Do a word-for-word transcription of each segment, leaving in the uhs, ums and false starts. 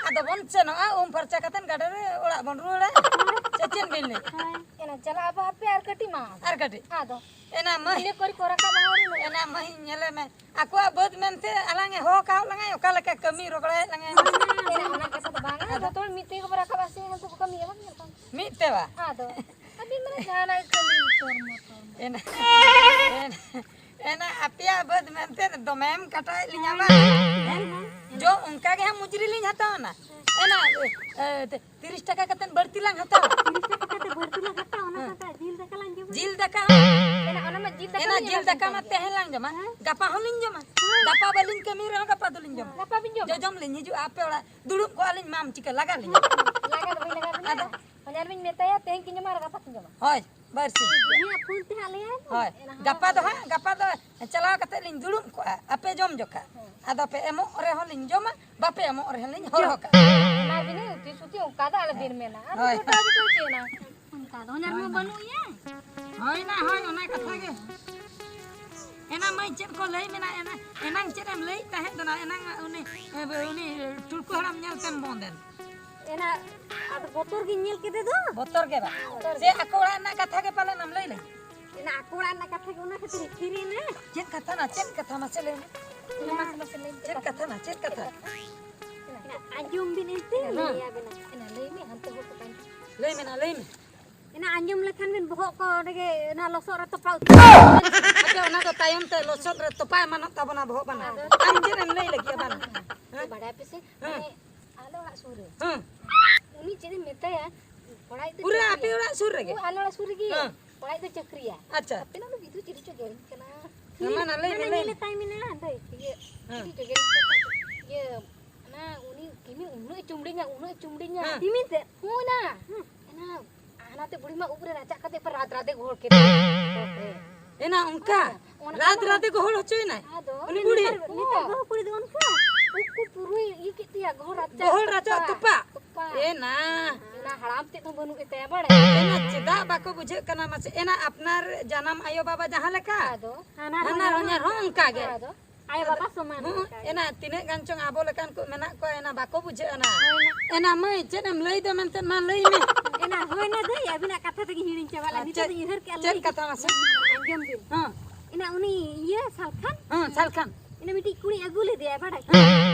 ᱟᱫᱚ ᱵᱚᱱ ᱥᱮᱱᱚᱜᱼᱟ, ᱩᱢ ᱯᱷᱟᱨᱪᱟ ᱠᱟᱛᱮ ᱜᱟᱰᱟ ᱨᱮ ᱚᱲᱟᱜ ᱵᱚᱱ ᱨᱩᱣᱟᱹᱲᱟ᱾ ᱥᱮ ᱪᱮᱫ ᱵᱤᱱ ᱞᱟᱹᱭ? ᱦᱳᱭ᱾ ᱮᱱᱟ ᱪᱟᱞᱟᱜ ᱟᱵᱚ ᱟᱯᱮ ᱟᱨ ᱠᱟᱹᱴᱤᱡ ᱢᱟ᱾ ᱟᱨ ᱠᱟᱹᱴᱤᱡ᱾ ᱟᱫᱚ ᱮᱱᱟ ᱢᱟᱹᱭ, ᱤᱱᱟᱹ ᱠᱚᱨᱮ ᱠᱚ ᱨᱟᱠᱟᱵ ᱟᱬᱜᱚ ᱞᱮᱱᱟ᱾ ᱮᱱᱟ ᱢᱟᱹᱭ, ᱧᱮᱞᱮ ᱢᱮ, ᱟᱠᱚᱣᱟᱜ ᱵᱟᱹᱫᱽ ᱢᱮᱱᱛᱮ ᱟᱞᱟᱝ ᱮ ᱦᱚᱦᱚ ᱠᱟᱜ ᱞᱟᱝᱟᱭ, ᱚᱠᱟ ᱞᱮᱠᱟ ᱠᱟᱹᱢᱤ ᱨᱚᱜᱚᱲᱟᱭᱮᱫ ᱞᱟᱝᱟᱭ᱾ ᱮᱱᱟ ᱚᱱᱟ ᱠᱟᱛᱷᱟ ᱫᱚ ᱵᱟᱝᱟ, ᱟᱫᱚ? ᱡᱚᱛᱚ ᱦᱚᱲ ᱢᱤᱫ ᱛᱮᱜᱮ ᱵᱚ ᱨᱟᱠᱟᱵ ᱟᱥᱮ, ᱩᱱᱠᱩ ᱠᱚ ᱠᱟᱹᱢᱤᱭᱟ ᱵᱟᱝ ᱧᱮᱞ ᱠᱟᱢ᱾ ᱢᱤᱫ ᱛᱮ ᱵᱟ? ᱟᱫᱚ ᱟᱹᱵᱤᱱ ᱢᱟᱱᱮ ᱡᱟᱦᱟᱱᱟᱜ ᱜᱮ ᱠᱷᱟᱹᱞᱤ ᱛᱚᱨᱢᱚ ᱛᱚᱨᱢᱚ᱾ ᱮᱱᱟ, ᱮᱱᱟ, ᱮᱱᱟ ᱟᱯᱮᱭᱟᱜ ᱵᱟᱹᱫᱽ ᱢᱮᱱᱛᱮ ᱫᱚᱢᱮᱢ ᱠᱟᱴᱟᱭᱮᱫ ᱞᱤᱧᱟ ᱵᱟᱝ? ᱦᱮᱸ? ᱡᱚ ᱚᱱᱠᱟ ᱜᱮ ᱦᱟᱸᱜ ᱢᱩᱡᱽᱨᱤ ᱞᱤᱧ ᱦᱟᱛᱟᱣᱟ ᱱᱟ᱾ ᱮᱱᱟ, ᱮ, ᱮ, ᱛᱤᱨᱤᱥ ᱴᱟᱠᱟ ᱠᱟᱛᱮ ᱵᱟᱹᱲᱛᱤ ᱞᱟᱝ ᱦᱟᱛᱟᱣᱟ᱾ ᱛᱤᱨᱤᱥ ᱴᱟᱠᱟ ᱠᱟᱛᱮ ᱵᱟᱹᱲᱛᱤ ᱞᱟᱝ ᱦᱟᱛᱟᱣᱟ, ᱚᱱᱟ ᱦᱮᱸ᱾ ᱥᱟᱶᱛᱮ ᱡᱤᱞ ᱫᱟᱠᱟ ᱞᱟᱝ ᱡᱚᱢᱟ᱾ ᱡᱤᱞ ᱫᱟᱠᱟ ᱦᱚᱸ᱾ ᱮᱱᱟ ᱚᱱᱟ ᱢᱟ ᱡᱤᱞ ᱫᱟᱠᱟ ᱮᱱᱟ ᱞᱤᱧ ᱡᱤᱞ ᱮᱢᱟ ᱫᱟᱠᱟ ᱵᱤᱱ ᱢᱟ ᱠᱟᱱ᱾ ᱛᱮᱦᱮᱧ ᱞᱟᱝ ᱡᱚᱢᱟ᱾ ᱦᱮᱸ᱾ ᱜᱟᱯᱟ ᱦᱚᱸᱞᱤᱧ ᱡᱚᱢᱟ᱾ ᱦᱮᱸ᱾ ᱜᱟᱯᱟ ᱵᱟᱹᱞᱤᱧ ᱠᱟᱹᱢᱤ ᱨᱮᱦᱚᱸ ᱜᱟᱯᱟ ᱫᱚᱞᱤᱧ ᱡᱚᱢᱟ᱾ ᱜᱟᱯᱟ ᱵᱤᱱ ᱡᱚᱢᱟ? ᱡᱚᱡᱚᱢ ᱞᱤᱧ ᱦᱤᱡᱩᱜᱼᱟ ᱟᱯᱮ ᱚᱲᱟᱜ᱾ ᱫᱩᱲᱩᱵ ᱠᱚᱜᱼᱟ ᱞᱤᱧ, ᱢᱟᱢ ᱪᱤᱠᱟᱹ ᱞᱟᱜᱟ ᱞᱤᱧᱟ᱾ ᱞᱟᱜᱟ ᱫᱚ ᱵᱟᱹᱧ ᱞᱟᱜᱟ ᱵᱤᱱᱟ᱾ ᱟᱫᱚ? ᱦᱚᱧᱦᱟᱨ ᱵᱤᱱ ᱢᱮᱛᱟᱭᱟ ᱛᱮᱦᱮᱧ ᱠᱤᱱ ᱡᱚᱢᱟ ᱟᱨ ᱜᱟᱯᱟ ᱠᱤᱱ ᱡᱚᱢᱟ᱾ ᱦᱳᱭ, ᱵᱟᱹᱨᱥᱤᱧ᱾ ᱦᱮᱸ, ᱯᱷᱳᱱ ᱛᱮ ᱦᱟᱸᱜ ᱞᱟᱹᱭᱟᱭ ᱢᱮ᱾ ᱦᱳᱭ᱾ ᱮᱱᱟ ᱦᱚᱸ ᱜᱟᱯᱟ ᱫᱚ ᱦᱟᱸᱜ, ᱜᱟᱯᱟ ᱫᱚ ᱪᱟᱞᱟᱣ ᱠᱟᱛᱮ ᱞᱤᱧ ᱫᱩᱲᱩᱵ ᱠᱚᱜᱼᱟ ᱟᱯᱮ ᱡᱚᱢ ᱡᱚᱠᱷᱟ᱾ ᱦᱮᱸ᱾ ᱟᱫᱚ ᱯᱮ ᱮᱢᱚᱜ ᱨᱮᱦᱚᱸ ᱞᱤᱧ ᱡᱚᱢᱟ, ᱵᱟᱯᱮ ᱮᱢᱚᱜ ᱨᱮᱦᱚᱸ ᱞᱤᱧ ᱦᱚᱨᱦᱚ ᱠᱟᱜᱼᱟ᱾ ᱮᱢᱟ ᱵᱤᱱᱟᱹᱧ ᱩᱛᱤ ᱥᱩᱛᱤ, ᱚᱱᱠᱟ ᱫᱚ ᱟᱞᱮ ᱵᱤᱱ ᱢᱮᱱᱟ᱾ ᱟᱨ ᱦᱳᱭ᱾ ᱡᱚᱴᱟᱣ ᱡᱚᱴᱟᱣ ᱪᱮᱫ ᱮᱱᱟ? ᱚᱱᱠᱟ ᱫᱚ ᱦᱚᱧᱦᱟᱨ ᱢᱟ ᱦᱳᱭ᱾ ᱵᱟᱹᱱᱩᱜ ᱮᱭᱟ᱾ ᱦᱳᱭ ᱱᱟ, ᱦᱳᱭ, ᱚᱱᱟ ᱠᱟᱛᱷᱟ ᱜᱮ᱾ ᱮᱱᱟ ᱢᱟᱹᱭ ᱪᱮᱫ ᱠᱚ ᱞᱟᱹᱭ ᱢᱮᱱᱟ, ᱮᱱᱟ, ᱮᱱᱟᱝ ᱪᱮᱫ ᱮᱢ ᱞᱟᱹᱭᱮᱫ ᱛᱟᱦᱮᱸᱫ ᱫᱚ ᱱᱟ, ᱮᱱᱟᱝ ᱩᱱᱤ, ᱩᱱᱤ ᱴᱩᱲᱠᱩ ᱦᱟᱲᱟᱢ ᱧᱮᱞ ᱛᱮᱢ ᱵᱚᱱᱫ ᱮᱱ? ᱮᱱᱟ, ᱟᱫᱚ ᱵᱚᱛᱚᱨ ᱜᱤᱧ ᱧᱮᱞ ᱠᱮᱫᱮ ᱫᱚ᱾ ᱵᱚᱛᱚᱨ ᱜᱮ ᱵᱟᱝ? ᱵᱚᱛᱚᱨ ᱥᱮ ᱜᱮ᱾ ᱟᱠᱚ ᱚᱲᱟᱜ ᱨᱮᱱᱟᱜ ᱠᱟᱛᱷᱟ ᱜᱮ ᱯᱟᱞᱮᱱ ᱮᱢ ᱞᱟᱹᱭ ᱞᱟᱹᱜᱤᱫ? ᱮᱱᱟ, ᱟᱠᱚ ᱚᱲᱟᱜ ᱨᱮᱱᱟᱜ ᱠᱟᱛᱷᱟ ᱜᱮ, ᱚᱱᱟ ᱠᱷᱟᱹᱛᱤᱨ ᱤᱧ ᱛᱷᱤᱨ ᱮᱱᱟ᱾ ᱪᱮᱫ ᱠᱟᱛᱷᱟ ᱱᱟ, ᱪᱮᱫ ᱠᱟᱛᱷᱟ? ᱢᱟᱥᱮ ᱞᱟᱹᱭ ᱢᱮ᱾ ᱮᱱᱟ, ᱢᱟᱥᱮ, ᱢᱟᱥᱮ ᱞᱟᱹᱭ ᱢᱮ᱾ ᱪᱮᱫ ᱠᱟᱛᱷᱟ ᱱᱟ, ᱪᱮᱫ ᱠᱟᱛᱷᱟ? ᱮᱱᱟ, ᱟᱸᱡᱚᱢ ᱵᱤᱱ ᱮᱱᱛᱮ, ᱮᱱᱟ᱾ ᱞᱟᱹᱭ ᱟᱵᱮᱱᱟ᱾ ᱮᱱᱟ, ᱞᱟᱹᱭ ᱢᱮ, ᱦᱟᱱᱛᱮ ᱦᱚᱲ ᱠᱚ ᱛᱟᱭᱚᱢ᱾ ᱞᱟᱹᱭ ᱢᱮ ᱱᱟ, ᱞᱟᱹᱭ ᱢᱮ᱾ ᱮᱱᱟ, ᱟᱸᱡᱚᱢ ᱞᱮᱠᱷᱟᱱ ᱵᱤᱱ ᱵᱚᱦᱚᱜ ᱠᱚ ᱚᱸᱰᱮ ᱜᱮ ᱚᱱᱟ ᱞᱚᱥᱚᱫ ᱨᱮ ᱛᱚᱯᱟ ᱩᱛᱟᱹᱨ᱾ ᱟᱪᱪᱷᱟ, ᱚᱱᱟ ᱫᱚ ᱛᱟᱭᱚᱢ ᱛᱮ ᱞᱚᱥᱚᱫ ᱨᱮ ᱛᱚᱯᱟ ᱮᱢᱟᱱᱚᱜ ᱛᱟᱵᱚᱱᱟ ᱵᱚᱦᱚᱜ ᱵᱟᱱᱟ᱾ ᱟᱫᱚ ᱟᱢ ᱪᱮᱫ ᱮᱢ ᱞᱟᱹᱭ ᱞᱟᱹᱜᱤᱫ ᱵᱟᱱᱟ? ᱦᱮᱸ? ᱵᱟᱲᱟᱭ ᱯᱮ ᱥᱮ, ᱦᱮᱸ᱾ ᱢᱟᱱᱮ, ᱟᱞᱮ ᱚᱲᱟᱜ ᱥᱩᱨ ᱨᱮ᱾ ᱦᱮᱸ᱾ ᱩᱱᱤ ᱪᱮᱫ ᱮ ᱢᱮᱛᱟᱭᱟ, ᱠᱚᱲᱟ ᱜᱤᱫᱽᱨᱟᱹ ᱯᱩᱨᱟᱹ ᱪᱟᱹᱠᱨᱤᱭᱟ᱾ ᱟᱯᱮ ᱚᱲᱟᱜ ᱥᱩᱨ ᱨᱮᱜᱮ? ᱦᱳᱭ, ᱟᱞᱮ ᱚᱲᱟᱜ ᱥᱩᱨ ᱨᱮᱜᱮ᱾ ᱦᱮᱸ᱾ ᱠᱚᱲᱟ ᱜᱤᱫᱽᱨᱟᱹ ᱪᱟᱹᱠᱨᱤᱭᱟ᱾ ᱟᱪᱪᱷᱟ᱾ ᱟᱯᱮ ᱱᱚᱰᱮ ᱵᱤᱫᱩ ᱪᱤᱞᱤ ᱪᱚ ᱜᱮᱨᱤᱧ ᱠᱟᱱᱟ᱾ ᱢᱟ, ᱢᱟ, ᱞᱟᱹᱭ ᱢᱮ, ᱢᱟᱱᱮ ᱞᱟᱹᱭ ᱢᱮ᱾ ᱧᱮᱞᱮ ᱛᱟᱭ ᱢᱮᱱᱟᱭᱟ, ᱦᱟᱸᱰᱮ, ᱤᱭᱟᱹ, ᱦᱮᱸ᱾ ᱪᱤᱞᱤ ᱪᱚ ᱜᱮᱨᱤᱧ ᱠᱟᱱᱟ᱾ ᱤᱭᱟᱹ, ᱚᱱᱟ ᱩᱱᱤ ᱠᱤᱢᱤ ᱩᱱᱟᱹᱜ ᱮ ᱪᱩᱢᱲᱤᱧᱟ, ᱩᱱᱟᱹᱜ ᱮ ᱪᱩᱢᱲᱤᱧᱟ᱾ ᱦᱮᱸ᱾ ᱛᱤᱢᱤᱱ ᱛᱮ? ᱦᱳᱭ ᱱᱟ᱾ ᱦᱮᱸ᱾ ᱮᱱᱟ, ᱦᱟᱱᱟᱛᱮ ᱵᱩᱲᱦᱤ ᱢᱟ ᱩᱵ ᱨᱮ ᱨᱟᱪᱟᱜ ᱠᱟᱛᱮ ᱯᱮ ᱨᱟᱫ ᱨᱟᱫᱮ ᱜᱚᱦᱚᱲ ᱠᱮᱫ᱾ ᱮᱱᱟ ᱚᱱᱠᱟ? ᱚᱱᱟ ᱨᱟᱫ ᱠᱚᱢᱟ ᱨᱟᱫᱮ ᱜᱚᱦᱚᱲ ᱦᱚᱪᱚᱭᱮᱱᱟᱭ? ᱟᱫᱚ ᱩᱱᱤ ᱵᱩᱲᱦᱤ? ᱱᱮᱛᱟᱨ, ᱱᱮᱛᱟᱨ ᱵᱟᱹᱦᱩ ᱠᱩᱲᱤ ᱫᱚ ᱚᱱᱠᱟ? ᱩᱵ ᱠᱚ ᱯᱩᱨᱟᱹᱭ ᱤᱭᱟᱹ ᱠᱮᱫ ᱛᱟᱭᱟ, ᱜᱚᱦᱚᱲ ᱨᱟᱪᱟᱜ ᱜᱚᱦᱚᱲ ᱨᱟᱪᱟᱜ ᱛᱚᱯᱟ᱾ ᱛᱚᱯᱟ᱾ ᱮᱱᱟ᱾ ᱮᱱᱟ ᱦᱟᱲᱟᱢ ᱛᱮᱫ ᱦᱚᱸ ᱵᱟᱹᱱᱩᱜ ᱮ ᱛᱟᱭᱟ, ᱵᱟᱲᱟᱭ? ᱮᱱᱟ ᱪᱮᱫᱟᱜ ᱵᱟᱠᱚ ᱵᱩᱡᱷᱟᱹᱜ ᱠᱟᱱᱟ ᱢᱟᱥᱮ? ᱮᱱᱟ ᱟᱯᱱᱟᱨ ᱡᱟᱱᱟᱢ ᱟᱭᱳ ᱵᱟᱵᱟ ᱡᱟᱦᱟᱸ ᱞᱮᱠᱟ, ᱟᱫᱚ? ᱦᱟᱱᱟᱨ ᱦᱟᱱᱟᱨ ᱦᱚᱧᱦᱟᱨ ᱦᱚᱧᱦᱟᱨ ᱦᱚᱸ ᱚᱱᱠᱟ ᱜᱮ᱾ ᱟᱫᱚ? ᱟᱭᱳ ᱵᱟᱵᱟ ᱥᱚᱢᱟᱱ ᱦᱩᱸ, ᱞᱮᱠᱟ ᱜᱮ᱾ ᱮᱱᱟ ᱛᱤᱱᱟᱹᱜ ᱜᱟᱱ ᱪᱚᱝ ᱟᱵᱚ ᱞᱮᱠᱟᱱ ᱠᱚ ᱢᱮᱱᱟᱜ ᱠᱚᱣᱟ, ᱮᱱᱟ ᱵᱟᱠᱚ ᱵᱩᱡᱷᱟᱹᱜᱼᱟ ᱱᱟ᱾ ᱦᱳᱭ ᱱᱟ᱾ ᱮᱱᱟ ᱢᱟᱹᱭ, ᱪᱮᱫ ᱮᱢ ᱞᱟᱹᱭ ᱫᱟ ᱢᱮᱱᱛᱮ ᱢᱟ ᱞᱟᱹᱭ ᱢᱮ᱾ ᱮᱱᱟ ᱦᱳᱭ ᱱᱟ ᱫᱟᱹᱭ, ᱟᱹᱵᱤᱱᱟᱜ ᱠᱟᱛᱷᱟ ᱛᱮᱜᱮ ᱦᱤᱲᱤᱧ ᱪᱟᱵᱟ ᱞᱮᱫ᱾ ᱱᱤᱛᱚᱜ ᱪᱮᱫ, ᱫᱚᱧ ᱩᱭᱦᱟᱹᱨ ᱠᱮᱜᱼᱟ, ᱪᱮᱫ ᱞᱟᱹᱭ ᱠᱟᱛᱷᱟ ᱢᱟᱥᱮ? ᱟᱸᱡᱚᱢ ᱵᱤᱱ᱾ ᱦᱚᱸ᱾ ᱮᱱᱟ ᱩᱱᱤ ᱤᱭᱟᱹ ᱥᱟᱞᱠᱷᱟᱱ? ᱦᱚᱸ, ᱥᱟᱞᱠᱷᱟᱱ᱾ ᱮᱱᱟ ᱢᱤᱫᱴᱤᱡ ᱠᱩᱲᱤ ᱟᱹᱜᱩ ᱞᱮᱫᱮᱭᱟ, ᱵᱟᱲᱟᱭ? ᱦᱚᱸ᱾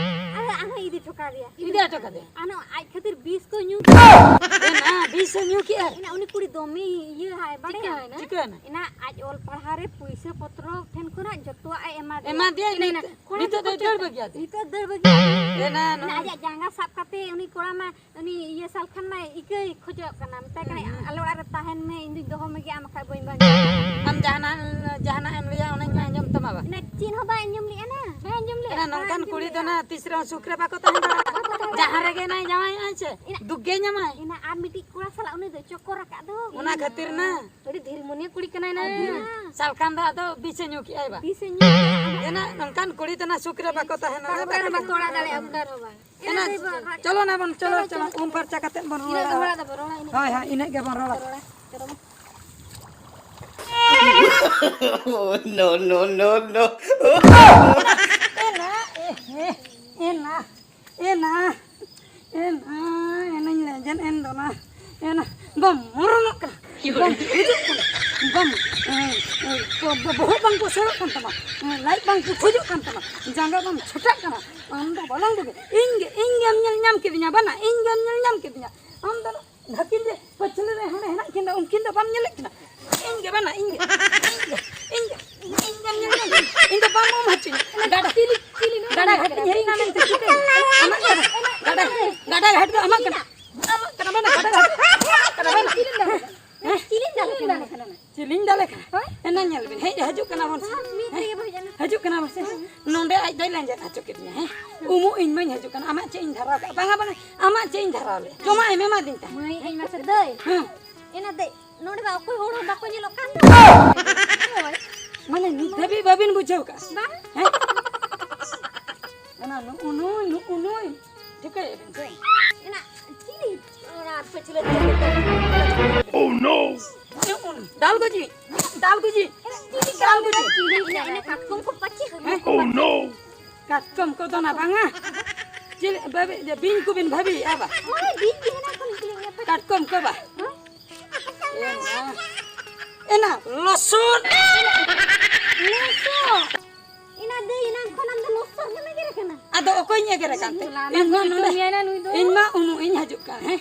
ᱟᱫᱚ ᱟᱨᱦᱚᱸ ᱤᱫᱤ ᱦᱚᱴᱚ ᱠᱟᱫᱮᱭᱟ᱾ ᱤᱫᱤ ᱦᱚᱴᱚ ᱠᱟᱫᱮᱭᱟ᱾ ᱟᱱᱚ ᱟᱡ ᱠᱷᱟᱹᱛᱤᱨ ᱵᱤᱥ ᱠᱚ ᱧᱩ᱾ ᱮᱱᱟ ᱵᱤᱥ ᱮ ᱧᱩ ᱠᱮᱜᱼᱟ? ᱮᱱᱟ ᱩᱱᱤ ᱠᱩᱲᱤ ᱫᱚᱢᱮ ᱤᱭᱟᱹ ᱦᱟᱭ, ᱵᱟᱲᱟᱭ? ᱪᱤᱠᱟᱹᱭᱮᱱᱟ? ᱪᱤᱠᱟᱹᱭᱮᱱᱟ? ᱮᱱᱟ ᱟᱡ ᱚᱞ ᱯᱟᱲᱦᱟᱣ ᱨᱮ ᱯᱩᱭᱥᱟᱹ ᱯᱚᱛᱨᱚ ᱴᱷᱮᱱ ᱠᱷᱚᱱᱟᱜ ᱡᱚᱛᱚᱣᱟᱜ ᱮ ᱮᱢᱟ ᱫᱮᱭᱟ᱾ ᱮᱢᱟ ᱫᱮᱭᱟ? ᱮᱱᱟ, ᱮᱱᱟ, ᱱᱤᱛᱚᱜ, ᱠᱚᱲᱟ ᱱᱤᱛᱚᱜ ᱫᱚᱭ ᱠᱚ ᱫᱟᱹᱲ ᱪᱮᱫ? ᱵᱟᱹᱜᱤᱭᱟᱫ ᱫᱮᱭᱟ? ᱱᱤᱛᱚᱜ ᱫᱟᱹᱲ ᱵᱟᱹᱜᱤᱭᱟᱫ ᱫᱮᱭᱟ᱾ ᱮᱱᱟ ᱮᱱᱟ ᱱᱚᱜᱼᱚᱭ ᱟᱡᱟᱜ ᱡᱟᱸᱜᱟ ᱥᱟᱵ ᱠᱟᱛᱮ ᱩᱱᱤ ᱠᱚᱲᱟ ᱢᱟ, ᱩᱱᱤ ᱤᱭᱟᱹ ᱥᱟᱞᱠᱷᱟᱱ ᱢᱟ ᱤᱠᱟᱹᱭ ᱠᱷᱚᱡᱚᱜ ᱠᱟᱱᱟ, ᱢᱮᱛᱟᱭ ᱠᱟᱱᱟᱭ, ᱦᱩᱸ, ᱦᱩᱸ᱾ "ᱟᱞᱮ ᱚᱲᱟᱜ ᱨᱮ ᱛᱟᱦᱮᱱ ᱢᱮ, ᱤᱧ ᱫᱩᱧ ᱫᱚᱦᱚ ᱢᱮᱜᱮ, ᱟᱢ ᱵᱟᱠᱷᱟᱡ ᱵᱟᱹᱧ ᱵᱟᱧᱪᱟᱜᱼᱟ᱾" ᱟᱢ ᱡᱟᱦᱟᱱᱟᱜ, ᱡᱟᱦᱟᱱᱟᱜ ᱮᱢ ᱞᱟᱹᱭᱟ, ᱚᱱᱟᱧ ᱟᱸᱡᱚᱢ ᱛᱟᱢᱟ ᱵᱟ? ᱮᱱᱟ ᱪᱮᱫ ᱦᱚᱸ ᱵᱟᱭ ᱟᱸᱡᱚᱢ ᱞᱮᱜᱼᱟ ᱱᱟ, ᱵᱟᱭ ᱟᱸᱡᱚᱢ ᱞᱮᱜᱼᱟ, ᱮᱱᱟ ᱵᱟᱭ ᱱᱚᱝᱠᱟᱱ ᱟᱸᱡᱚᱢ ᱠᱩᱲᱤ ᱫᱚ ᱞᱮᱜᱼᱟ᱾ ᱱᱟ ᱛᱤᱥ ᱨᱮᱦᱚᱸ ᱥᱩᱠ ᱨᱮ ᱵᱟᱠᱚ ᱛᱟᱦᱮᱱ ᱫᱟᱲᱮᱭᱟᱜᱼᱟ᱾ ᱵᱟᱠᱚ ᱛᱟᱦᱮᱱ ᱡᱟᱦᱟᱸ ᱨᱮᱜᱮ ᱱᱟᱭ ᱡᱟᱶᱟᱭᱚᱜᱼᱟᱭ ᱥᱮ, ᱮᱱᱟ ᱫᱩᱠ ᱜᱮ ᱧᱟᱢᱟᱭ᱾ ᱮᱱᱟ ᱟᱨ ᱢᱤᱫᱴᱤᱡ ᱠᱚᱲᱟ ᱥᱟᱞᱟᱜ ᱩᱱᱤ ᱫᱚ ᱪᱚᱠᱚᱨ ᱟᱠᱟᱫ ᱫᱚ᱾ ᱚᱱᱟ ᱠᱷᱟᱹᱛᱤᱨ ᱱᱟ᱾ ᱟᱹᱰᱤ ᱫᱷᱤᱨ ᱢᱚᱱᱮ ᱠᱩᱲᱤ ᱠᱟᱱᱟᱭ ᱱᱟ᱾ ᱦᱮᱸ᱾ ᱥᱟᱞᱠᱷᱟᱱ ᱫᱚ ᱟᱫᱚ ᱵᱤᱥᱮ ᱧᱩ ᱠᱮᱜᱼᱟᱭ ᱵᱟ? ᱵᱤᱥᱮ ᱧᱩ ᱠᱮᱜᱼᱟ᱾ ᱮᱱᱟ ᱱᱚᱝᱠᱟᱱ ᱠᱩᱲᱤ ᱫᱚ ᱱᱟ ᱥᱩᱠ ᱨᱮ ᱵᱟᱠᱚ ᱛᱟᱦᱮᱱᱟ᱾ ᱵᱟᱠᱚ ᱛᱟᱦᱮᱱᱟ, ᱵᱟᱠᱚ ᱚᱲᱟᱜ ᱫᱟᱲᱮᱭᱟᱜᱼᱟ ᱩᱢᱫᱟᱨ ᱦᱚᱸ ᱵᱟᱝ᱾ ᱮᱱᱟ, ᱮᱱᱟ ᱫᱚ ᱵᱟᱝ, ᱪᱚᱞᱚ ᱱᱟ ᱵᱚᱱ, ᱪᱚᱞᱚ, ᱪᱚᱞᱚ, ᱪᱚᱞᱚ, ᱪᱚᱞᱚ᱾ ᱩᱢ ᱯᱷᱟᱨᱪᱟ ᱠᱟᱛᱮ ᱵᱚᱱ ᱤᱱᱟᱹᱜ ᱨᱚᱲᱟ᱾ ᱜᱮ ᱨᱚᱲᱟ ᱫᱚᱵᱚ ᱨᱚᱲᱟ, ᱤᱱᱟᱹᱜ ᱦᱳᱭ, ᱦᱳᱭ, ᱤᱱᱟᱹᱜ ᱜᱮᱵᱚᱱ ᱨᱚᱲᱟ᱾ ᱨᱚᱲᱟ, ᱪᱚᱞᱚ ᱢᱟ᱾ Oh, no, no, no, no. ᱮᱱᱟ, ᱮ, ᱮ, ᱮᱱᱟ, ᱮᱱᱟ, ᱮᱱᱟ, ᱮᱱᱟᱧ ᱞᱮᱸᱡᱮᱫ ᱮᱱ ᱫᱚ ᱱᱟ᱾ ᱮᱱᱟ, ᱵᱟᱢ ᱢᱚᱨᱚᱱᱚᱜ ᱠᱟᱱᱟ, ᱵᱟᱢ ᱜᱩᱡᱩᱜ ᱠᱟᱱᱟ, ᱵᱟᱢ, ᱮ, ᱮ, ᱵᱚ-, ᱵᱚ-, ᱵᱚᱦᱚᱜ ᱵᱟᱝ ᱯᱚᱥᱚᱨᱚᱜ ᱠᱟᱱ ᱛᱟᱢᱟ, ᱮ, ᱞᱟᱡ ᱵᱟᱝ ᱯᱩᱴᱷᱩᱡᱚᱜ ᱠᱟᱱ ᱛᱟᱢᱟ, ᱡᱟᱸᱜᱟ ᱵᱟᱢ ᱪᱷᱚᱴᱟᱜ ᱠᱟᱱᱟ, ᱟᱢ ᱫᱚ ᱵᱟᱞᱟᱝ ᱵᱩᱜᱤ᱾ ᱤᱧ ᱜᱮ, ᱤᱧ ᱜᱮᱢ ᱧᱮᱞ ᱧᱟᱢ ᱠᱤᱫᱤᱧᱟ, ᱵᱟᱱᱟ, ᱤᱧ ᱜᱮᱢ ᱧᱮᱞ ᱧᱟᱢ ᱠᱤᱫᱤᱧᱟ᱾ ᱟᱢ ᱫᱚ ᱱᱟᱹᱠᱤᱱ ᱨᱮ ᱦᱟᱸᱰᱮ ᱦᱮᱱᱟᱜ ᱠᱤᱱ ᱫᱚ, ᱩᱱᱠᱤᱱ ᱫᱚ ᱵᱟᱢ ᱧᱮᱞᱮᱫ ᱠᱤᱱᱟ? ᱤᱧ ᱜᱮ ᱵᱟᱝᱟ, ᱤᱧ ᱜᱮ, ᱤᱧ ᱜᱮ, ᱤᱧ ᱜᱮ, ᱤᱧ ᱜᱮᱢ ᱧᱮᱞ ᱧᱟᱢ ᱠᱤᱱᱟ? ᱤᱧ ᱫᱚ ᱵᱟᱢ ᱩᱢ ᱦᱚᱪᱚᱧᱟ᱾ ᱜᱟᱰᱟ, ᱜᱟᱰᱟ ᱜᱷᱟᱴ ᱤᱧ ᱦᱮᱡ ᱮᱱᱟ ᱢᱮᱱᱛᱮ ᱪᱤᱠᱟᱹᱭ? ᱟᱢᱟᱜ ᱠᱟᱱᱟ᱾ ᱜᱟᱰᱟ, ᱜᱟᱰᱟ ᱜᱷᱟᱴ ᱫᱚ ᱟᱢᱟᱜ ᱠᱟᱱᱟ᱾ ᱟᱢᱟᱜ ᱠᱟᱱᱟ, ᱵᱟᱝᱟ, ᱜᱟᱰᱟ ᱜᱷᱟᱴ ᱟᱢᱟᱜ ᱠᱟᱱᱟ, ᱵᱟᱝᱟ᱾ ᱦᱮᱸ? ᱪᱤᱞᱤᱧ ᱫᱟᱞᱮ ᱠᱟᱱᱟ? ᱪᱤᱞᱤᱧ ᱫᱟᱞᱮ ᱠᱟᱱᱟ? ᱦᱳᱭ? ᱮᱱᱟ ᱧᱮᱞ ᱵᱤᱱ, ᱦᱮᱡ ᱦᱤᱡᱩᱜ ᱠᱟᱱᱟ ᱵᱚᱱ ᱥᱮ᱾ ᱦᱮᱸ, ᱢᱤᱫ ᱦᱮᱸ? ᱨᱮᱜᱮ ᱵᱚ ᱦᱮᱡ ᱮᱱᱟ᱾ ᱦᱤᱡᱩᱜ ᱠᱟᱱᱟ ᱵᱚᱱ ᱥᱮ᱾ ᱱᱚᱰᱮ ᱟᱡ ᱫᱚᱭ ᱞᱮᱸᱡᱮᱫ ᱦᱚᱪᱚ ᱠᱮᱫᱤᱧᱟ, ᱦᱮᱸ? ᱩᱢᱩᱜ ᱤᱧ ᱢᱟᱧ ᱦᱤᱡᱩᱜ ᱠᱟᱱᱟ᱾ ᱟᱢᱟᱜ ᱪᱮᱫ ᱤᱧ ᱫᱷᱟᱨᱟᱣ ᱠᱟᱜᱼᱟ? ᱵᱟᱝᱟ, ᱵᱟᱝᱟ, ᱟᱢᱟᱜ ᱪᱮᱫ ᱤᱧ ᱫᱷᱟᱨᱟᱣ ᱞᱮᱫᱼᱟ? ᱡᱚᱢᱟᱜ ᱮᱢ ᱮᱢᱟᱫᱤᱧ ᱛᱟᱦᱮᱸᱫ᱾ ᱢᱟᱹᱭ, ᱤᱧ ᱢᱟᱥᱮ ᱫᱟᱹᱭ᱾ ᱦᱮᱸ᱾ ᱮᱱᱟ ᱫᱟᱹᱭ, ᱱᱚᱰᱮ ᱢᱟ ᱚᱠᱚᱭ ᱦᱚᱲ ᱦᱚᱸ ᱵᱟᱠᱚ ᱧᱮᱞᱚᱜ ᱠᱟᱱ ᱫᱚ᱾ ᱦᱳᱭ᱾ ᱢᱟᱱᱮ ᱱᱤᱛ ᱫᱷᱟᱹᱵᱤᱡ ᱵᱟᱹᱵᱤᱱ ᱵᱩᱡᱷᱟᱹᱣ ᱠᱟᱜᱼᱟ? ᱵᱟᱝ᱾ ᱦᱮᱸ? ᱮᱱᱟ ᱱᱩᱜᱼᱩ ᱱᱩᱭ, ᱱᱩᱜᱼᱩ ᱱᱩᱭ᱾ ᱴᱷᱤᱠᱟᱹᱭᱮᱫ ᱵᱤᱱ ᱥᱮ? ᱮᱱᱟ ᱪᱤᱞᱤ? ᱚᱱᱟ ᱯᱟᱹᱪᱷᱞᱟᱹ ᱫᱚ᱾ Oh no! ᱫᱟᱞ ᱜᱚᱡᱤ, ᱫᱟᱞ ᱜᱚᱡᱤ, ᱫᱟᱞ ᱜᱚᱡᱤ᱾ ᱪᱤᱞᱤ ᱠᱟᱴᱠᱚᱢ ᱠᱚ ᱯᱟᱹᱪᱤ ᱠᱟᱴᱠᱚᱢ ᱠᱚ ᱫᱚᱱᱟ ᱵᱟᱝᱟ? ᱪᱮᱫ ᱵᱟᱵᱮ-, ᱡᱮ ᱵᱤᱧ ᱠᱚᱵᱤᱱ ᱵᱷᱟᱹᱵᱤᱭᱮᱫᱼᱟ ᱵᱟ? ᱦᱳᱭ, ᱵᱤᱧ ᱜᱮ ᱦᱮᱱᱟᱜ ᱠᱚ ᱱᱩᱠᱩ ᱞᱤᱧ ᱧᱮᱯᱮᱞ᱾ ᱠᱟᱴᱠᱚᱢ ᱠᱚ ᱵᱟ? ᱦᱮᱸ? ᱮᱱᱟ, ᱮᱱᱟ, ᱞᱚᱥᱚᱫ᱾ ᱞᱚᱥᱚᱫ? ᱮᱱᱟ ᱫᱟᱹᱭ, ᱮᱱᱟᱝ ᱠᱷᱚᱱ ᱟᱢ ᱫᱚ ᱞᱚᱥᱚᱫ ᱜᱮᱢ ᱮᱜᱮᱨᱮ ᱠᱟᱱᱟ᱾ ᱟᱫᱚ ᱚᱠᱚᱭᱤᱧ ᱮᱜᱮᱨᱮ ᱠᱟᱱ ᱛᱮ? ᱞᱟᱱᱟ ᱤᱧ ᱢᱟ ᱠᱚ ᱱᱚᱰᱮ, ᱧᱩᱛᱩᱢ ᱢᱮᱱᱟ ᱱᱩᱭ ᱫᱚ᱾ ᱤᱧ ᱢᱟ ᱩᱱᱩᱜ ᱤᱧ ᱦᱤᱡᱩᱜ ᱠᱟᱱ, ᱦᱮᱸ?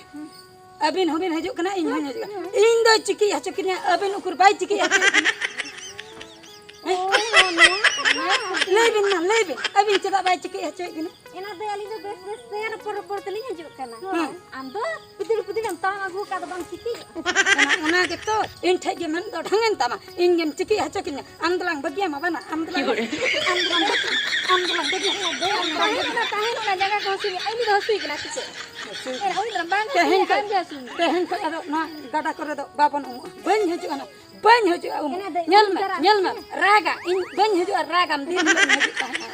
ᱟᱹᱵᱤᱱ ᱦᱚᱸᱵᱤᱱ ᱦᱤᱡᱩᱜ ᱠᱟᱱᱟ, ᱤᱧ ᱦᱚᱸᱧ ᱦᱤᱡᱩᱜ ᱠᱟᱱᱟ᱾ ᱤᱧ ᱫᱚᱭ ᱪᱤᱠᱤ ᱦᱚᱪᱚ ᱠᱤᱧᱟ, ᱟᱹᱵᱤᱱ ᱩᱠᱩᱨ ᱵᱟᱭ ᱪᱤᱠᱤ ᱦᱚᱪᱚ ᱠᱤᱧᱟ᱾ ᱦᱮᱸ? ᱚ, ᱱᱚᱣᱟ ᱠᱟᱛᱷᱟ᱾ ᱞᱟᱹᱭ ᱵᱤᱱ ᱢᱟ, ᱞᱟᱹᱭ ᱵᱤᱱ, ᱟᱹᱵᱤᱱ ᱪᱮᱫᱟᱜ ᱵᱟᱭ ᱪᱤᱠᱤ ᱦᱚᱪᱚᱭᱮᱫ ᱵᱤᱱᱟ? ᱮᱱᱟ ᱫᱚ ᱟᱹᱞᱤᱧ ᱫᱚ ᱵᱮᱥ ᱵᱮᱥ ᱛᱮ ᱨᱚᱯᱚᱲ ᱨᱚᱯᱚᱲ ᱛᱮᱞᱤᱧ ᱦᱤᱡᱩᱜ ᱠᱟᱱᱟ᱾ ᱦᱮᱸ᱾ ᱟᱢ ᱫᱚ ᱯᱤᱫᱤᱲ ᱯᱤᱫᱤᱲ ᱮᱢ ᱛᱟᱲᱟᱢ ᱟᱹᱜᱩ ᱟᱠᱟᱫ ᱫᱚ ᱵᱟᱝ ᱪᱤᱠᱤ? ᱚᱱᱟ, ᱚᱱᱟ ᱜᱮᱛᱚ ᱤᱧ ᱴᱷᱮᱡ ᱜᱮ ᱢᱮᱱ ᱫᱚ ᱰᱷᱟᱝ ᱮᱱ ᱛᱟᱢᱟ, ᱤᱧ ᱜᱮᱢ ᱪᱤᱠᱤ ᱦᱚᱪᱚ ᱠᱤᱧᱟ᱾ ᱟᱢ ᱫᱚᱞᱟᱝ ᱵᱟᱹᱜᱤᱭᱟᱢᱟ ᱵᱟᱱᱟ, ᱟᱢ ᱫᱚᱞᱟᱝ ᱵᱟᱹᱜᱤᱭᱟᱢᱟ, ᱟᱢ ᱫᱚᱞᱟᱝ ᱵᱟᱹᱜᱤᱭᱟᱢᱟ, ᱟᱢ ᱫᱚᱞᱟᱝ ᱵᱟᱹᱜᱤᱭᱟᱢᱟ᱾ ᱛᱟᱦᱮᱸ ᱠᱟᱱᱟ, ᱛᱟᱦᱮᱸ ᱠᱟᱱᱟ, ᱡᱟᱸᱜᱟ ᱠᱚ ᱦᱟᱹᱥᱩᱭᱮᱫ ᱢᱮᱭᱟ, ᱟᱹᱞᱤᱧ ᱫᱚ ᱦᱟᱹᱥᱩᱭᱮ ᱠᱟᱱᱟ ᱥᱮ ᱪᱮᱫ? ᱦᱟᱹᱥᱩᱭᱮᱫ ᱮ, ᱦᱩᱭ ᱫᱟᱲᱮᱭᱟᱜᱼᱟ, ᱵᱟᱝ ᱛᱮᱦᱮᱧ ᱦᱟᱹᱥᱩᱭᱮ, ᱠᱷᱚᱡ, ᱟᱢ ᱜᱮ ᱦᱟᱹᱥᱩ ᱢᱮᱭᱟ᱾ ᱛᱮᱦᱮᱧ ᱠᱷᱚᱡ ᱟᱫᱚ ᱱᱚᱣᱟ ᱜᱟᱰᱟ ᱠᱚᱨᱮ ᱫᱚ ᱵᱟᱵᱚᱱ ᱩᱢᱩᱜᱼᱟ, ᱵᱟᱹᱧ ᱦᱤᱡᱩᱜᱼᱟ ᱱᱟᱜ, ᱵᱟᱹᱧ ᱦᱤᱡᱩᱜᱼᱟ ᱩᱢᱩᱜ᱾ ᱮᱱᱟ ᱫᱚ ᱧᱮᱞ ᱢᱮ, ᱩᱢᱩᱜ ᱧᱮᱞ ᱢᱮ, ᱪᱟᱞᱟᱜ ᱨᱟᱜᱟ, ᱤᱧ ᱵᱟᱹᱧ ᱦᱤᱡᱩᱜᱼᱟ, ᱨᱟᱜᱟᱢ, ᱫᱤᱱ ᱦᱤᱞᱳᱜ ᱤᱧ ᱦᱤᱡᱩᱜ ᱛᱟᱦᱮᱸᱱᱟ,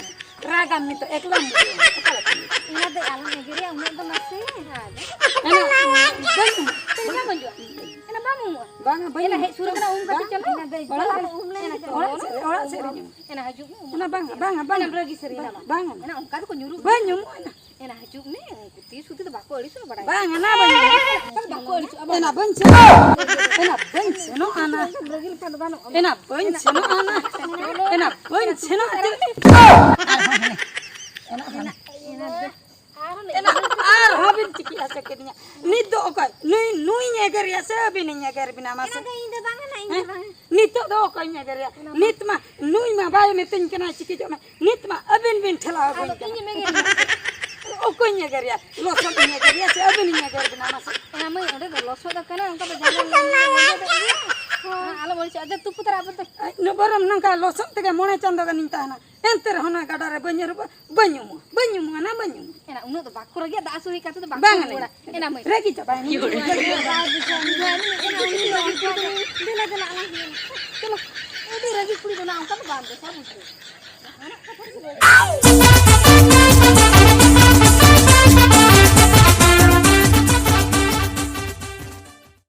ᱨᱟᱜᱟᱢ ᱱᱤᱛᱚᱜ ᱮᱠᱞᱟᱢ ᱦᱤᱡᱩᱜᱼᱟ, ᱚᱠᱟ ᱞᱮᱠᱟ? ᱮᱱᱟ ᱫᱚ ᱟᱞᱚᱢ ᱮᱜᱮᱨᱮᱭᱟ ᱩᱱᱟᱹᱜ ᱫᱚ ᱢᱟᱥᱮ᱾ ᱮᱱᱟ, ᱵᱟᱹᱧ ᱩᱢᱩᱜᱼᱟ, ᱪᱮᱫ ᱵᱟᱢ ᱦᱤᱡᱩᱜᱼᱟ? ᱮᱱᱟ ᱵᱟᱢ ᱩᱢᱩᱜᱼᱟ? ᱵᱟᱝᱟ, ᱵᱟᱹᱧ ᱮᱱᱟ ᱩᱢᱩᱜᱼᱟ᱾ ᱦᱮᱡ ᱥᱩᱨ ᱠᱟᱱᱟ, ᱩᱢ ᱠᱟᱛᱮ ᱵᱟᱝ, ᱪᱟᱞᱟᱜ ᱢᱮ᱾ ᱚᱲᱟᱜ ᱨᱮ, ᱚᱲᱟᱜ ᱥᱮᱫ ᱨᱮᱧ ᱩᱢᱩᱜᱼᱟ᱾ ᱮᱱᱟ ᱦᱤᱡᱩᱜ ᱢᱮ, ᱩᱢᱩᱜ ᱮᱱᱟ ᱵᱟᱝᱟ, ᱢᱮ᱾ ᱵᱟᱝᱟ, ᱵᱟᱝᱟ᱾ ᱮᱱᱟ ᱨᱟᱹᱜᱤ ᱥᱟᱹᱨᱤ ᱮᱱᱟ ᱵᱟᱝ᱾ ᱵᱟᱝᱟ᱾ ᱮᱱᱟ ᱚᱱᱠᱟ ᱫᱚᱠᱚ ᱧᱩᱨᱩᱜ ᱵᱟᱹᱧ ᱜᱮᱭᱟ᱾ ᱩᱢᱩᱜᱼᱟ ᱮᱱᱟ᱾ ᱮᱱᱟ ᱦᱤᱡᱩᱜ ᱢᱮ, ᱩᱱᱠᱩ ᱛᱤᱥ ᱦᱚᱸ ᱛᱮᱫᱚ ᱵᱟᱠᱚ ᱟᱹᱲᱤᱥᱚᱜᱼᱟ, ᱵᱟᱲᱟᱭ ᱵᱟᱝ, ᱮᱱᱟ ᱵᱟᱹᱧ ᱩᱢᱩᱜᱼᱟ᱾ ᱵᱟᱠᱚ ᱟᱹᱲᱤᱥᱚᱜᱼᱟ, ᱵᱟᱝ᱾ ᱮᱱᱟ ᱵᱟᱹᱧ ᱥᱮᱱᱚᱜᱼᱟ᱾ ᱮᱱᱟ ᱵᱟᱹᱧ ᱥᱮᱱᱚᱜᱼᱟ ᱱᱟ᱾ ᱨᱟᱹᱜᱤ ᱞᱮᱠᱷᱟᱱ ᱫᱚ ᱜᱟᱱᱚᱜᱼᱟ᱾ ᱮᱱᱟ ᱵᱟᱹᱧ ᱥᱮᱱᱚᱜᱼᱟ ᱱᱟ᱾ ᱮᱱᱟ ᱵᱟᱹᱧ ᱥᱮᱱᱚᱜᱼᱟ᱾ ᱮᱱᱟ ᱵᱟᱹᱧ ᱮᱱᱟ ᱫᱚ ᱟᱨᱦᱚᱸ ᱵᱤᱱ ᱪᱤᱠᱤ ᱦᱚᱪᱚ ᱠᱤᱫᱤᱧᱟ᱾ ᱱᱤᱛ ᱫᱚ ᱚᱠᱚᱭ? ᱱᱩᱭ, ᱱᱩᱭᱤᱧ ᱮᱜᱮᱨᱮᱭᱟ ᱥᱮ ᱟᱹᱵᱤᱱᱤᱧ ᱮᱜᱮᱨ ᱵᱤᱱᱟ ᱢᱟᱥᱮ? ᱮᱱᱟ ᱫᱚ ᱤᱧ ᱫᱚ ᱵᱟᱝᱟ ᱱᱟ, ᱤᱧ ᱫᱚ ᱦᱮᱸ? ᱵᱟᱝᱟ᱾ ᱱᱤᱛᱚᱜ ᱫᱚ ᱚᱠᱚᱭᱤᱧ ᱮᱜᱮᱨᱮᱭᱟ? ᱚᱱᱟ ᱢᱟ ᱱᱤᱛ ᱢᱟ ᱱᱩᱭ ᱢᱟ ᱵᱟᱭ ᱢᱮᱛᱟᱹᱧ ᱠᱟᱱᱟ ᱪᱤᱠᱤ ᱦᱚᱪᱚᱜ ᱢᱮ᱾ ᱱᱤᱛ ᱢᱟ ᱟᱹᱵᱤᱱ ᱵᱤᱱ ᱴᱷᱮᱞᱟᱣ ᱟᱹᱜᱩᱧ ᱟᱫᱚ ᱠᱟᱱᱟ᱾ ᱤᱧᱮᱢ ᱮᱜᱮᱨᱤᱧᱟ᱾ ᱚᱠᱚᱭᱤᱧ ᱮᱜᱮᱨᱮᱭᱟ? ᱞᱚᱥᱚᱫ ᱤᱧ ᱮᱜᱮᱨᱮᱭᱟ ᱥᱮ ᱟᱹᱵᱤᱱᱤᱧ ᱮᱜᱮᱨ ᱵᱮᱱᱟ ᱢᱟᱥᱮ? ᱮᱱᱟ ᱢᱟᱹᱭ, ᱚᱸᱰᱮ ᱫᱚ ᱞᱚᱥᱚᱫ ᱟᱠᱟᱱᱟ, ᱚᱱᱠᱟ ᱫᱚ ᱡᱟᱸᱜᱟ ᱞᱮᱸᱡᱮᱫᱚᱜ ᱜᱮᱭᱟ᱾ ᱦᱮᱸ, ᱟᱞᱚᱢ ᱟᱹᱲᱤᱥᱚᱜᱼᱟ᱾ ᱫᱮ, ᱛᱩᱯᱩ ᱛᱟᱨᱟ ᱟᱵᱚ ᱫᱚ᱾ ᱟᱡ ᱱᱚᱵᱚᱨᱚᱢ ᱱᱚᱝᱠᱟ ᱞᱚᱥᱚᱫ ᱛᱮᱜᱮ ᱢᱚᱬᱮ ᱪᱟᱸᱫᱚ ᱜᱟᱱᱤᱧ ᱛᱟᱦᱮᱱᱟ᱾ ᱮᱱᱛᱮ ᱨᱮᱦᱚᱸ ᱚᱱᱟ ᱜᱟᱰᱟ ᱨᱮ ᱵᱟᱹᱧ ᱟᱹᱨᱩᱵᱟ, ᱵᱟᱹᱧ ᱩᱢᱩᱜᱼᱟ, ᱵᱟᱹᱧ ᱩᱢᱩᱜᱼᱟ, ᱱᱟ ᱵᱟᱹᱧ ᱩᱢᱩᱜᱼᱟ᱾ ᱮᱱᱟ ᱩᱱᱟᱹᱜ ᱫᱚ ᱵᱟᱠᱚ ᱨᱟᱹᱜᱤᱭᱟ, ᱫᱟᱜ ᱥᱩᱨ ᱦᱮᱡ ᱠᱟᱛᱮ ᱫᱚ ᱵᱟᱠᱚ ᱵᱟᱝᱟ ᱩᱢᱩᱜᱼᱟ᱾ ᱞᱟᱹᱭ ᱮᱱᱟ ᱢᱟᱹᱭ᱾ ᱨᱟᱹᱜᱤ ᱪᱟᱵᱟᱭᱮᱱᱟ᱾ ᱵᱟᱭ ᱵᱩᱡᱷᱟᱹᱣᱟ, ᱩᱱᱤ ᱫᱚ ᱵᱟᱭ ᱵᱩᱡᱷᱟᱹᱣᱟ, ᱩᱱᱤ ᱫᱚ ᱩᱱᱤ ᱫᱚ ᱫᱮᱞᱟ, ᱫᱮᱞᱟ, ᱟᱞᱟᱝ ᱦᱚᱸ᱾ ᱪᱚᱞᱚ, ᱟᱹᱰᱤ ᱨᱟᱹᱜᱤ ᱠᱩᱲᱤ ᱫᱚ ᱱᱟ ᱚᱱᱠᱟ ᱫᱚ ᱵᱟᱝ ᱵᱮᱥᱟ, ᱵᱩᱡᱷᱟᱹᱣ᱾